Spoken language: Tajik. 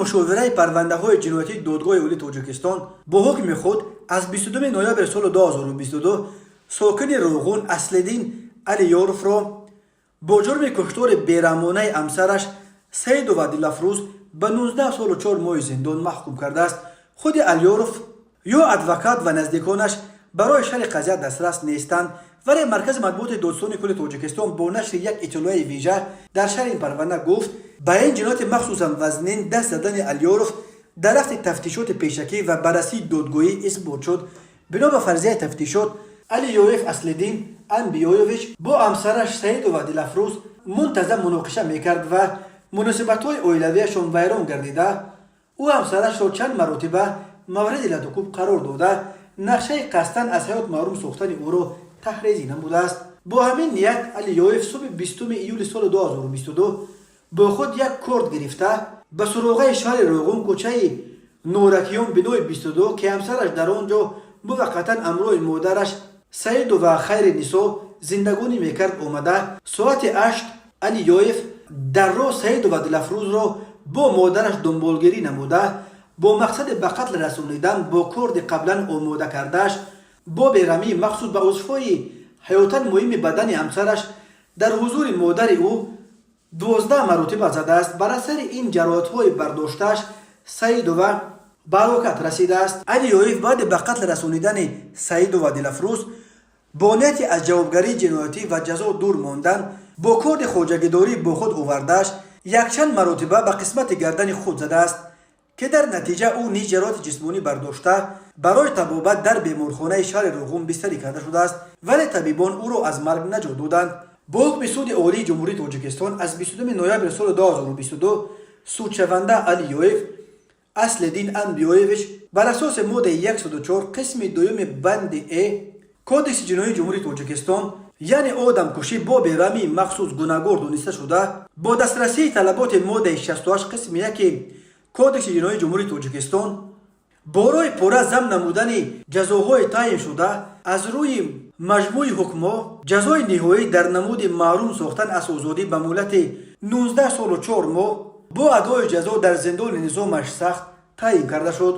Мушовираи парвандаҳои ҷиноятии Додгоҳи Олии Тоҷикистон бо ҳукми худ аз 22 ноябри соли 2022 сокини Роғун Аслиддин Алиёровро бо ҷурми куштори бераҳмонаи ҳамсараш Саидова Дилафрӯз ба 19 солу 4 моҳи зиндон маҳкум кардааст. Худи Алиёров ё адвокат ва наздиконаш барои шарҳи қазия дастрас нестанд, вале Маркази матбуоти Додситони кулли Тоҷикистон бо нашри як иттилоияи вижа дар шарҳи ин парванда гуфт: ба ин ҷинояти махсусан вазнин даст задани Алиёров дар рафти тафтишоти пешакӣ ва баррасии додгоҳӣ исбот шуд. Бино ба фарзияи тафтишот, Алиёев Аслиддин Анбиёевич бо ҳамсараш Саидова Дилафрӯз мунтазам муноқиша мекард ва муносибатҳои оилавиашон вайрон гардида, ӯ ҳамсарашро чанд маротиба мавриди латукӯб қарор дода, нақшаи қасдан аз ҳаёт маҳрум сохтани ӯро таҳрезӣ намудааст. Бо ҳамин ният Алиёев субҳи 20 июли соли 2022 бо худ як корд гирифта, ба суроғаи шаҳри Роғун, кӯчаи Норакиён, бинои 22, ки ҳамсараш дар он ҷо муваққатан ҳамроҳи модараш Саидова Хайри Нисо зиндагонӣ мекард, омада, соати 8 Алиёев дар роҳ Саидова Дилафрӯзро бо модараш дунболгирӣ намуда, бо мақсади ба қатл расонидан бо корди қаблан омода кардааш бо бераҳмии махсус ба узвҳои ҳаётан муҳими бадани ҳамсараш дар ҳузури модари ӯ 12 маротиба задааст. Бар асари ин ҷароҳатҳои бардоштааш Саидова ба ҳалокат расидааст. Алиёев баъди ба қатл расонидани Саидова Дилафрӯз бо нияти аз ҷавобгарии ҷиноятӣ ва ҷазо дур мондан бо корди хоҷагидорӣ бо худ овардааш якчанд маротиба ба қисмати гардани худ задааст, ки дар натиҷа ӯ низ ҷароҳати ҷисмонӣ бардошта, барои табобат дар беморхонаи шаҳри Роғун бистарӣ карда шудааст, вале табибон ӯро аз марг наҷот доданд. Бо ҳукми Суди Олии Ҷумҳурии Тоҷикистон аз 22 ноябри соли 2022 судшаванда Алиёев Аслиддин Анбиёевич бар асоси моддаи 104 қисми дуюми банди э Кодекси ҷиноии Ҷумҳурии Тоҷикистон, яъне одамкушӣ бо бераҳмии махсус, гунаҳгор дониста шуда, бо дастрасии талаботи моддаи 68 қисми 1 Кодекси ҷиноии Ҷумҳурии Тоҷикистон бо роҳи пурра зам намудани ҷазоҳои таъйиншуда аз рӯи маҷмӯи ҳукмҳо ҷазои ниҳоӣ дар намуди маҳрум сохтан аз озодӣ ба муҳлати 19 солу 4 моҳ бо адои ҷазо дар зиндони низомаш сахт таъйин карда шуд.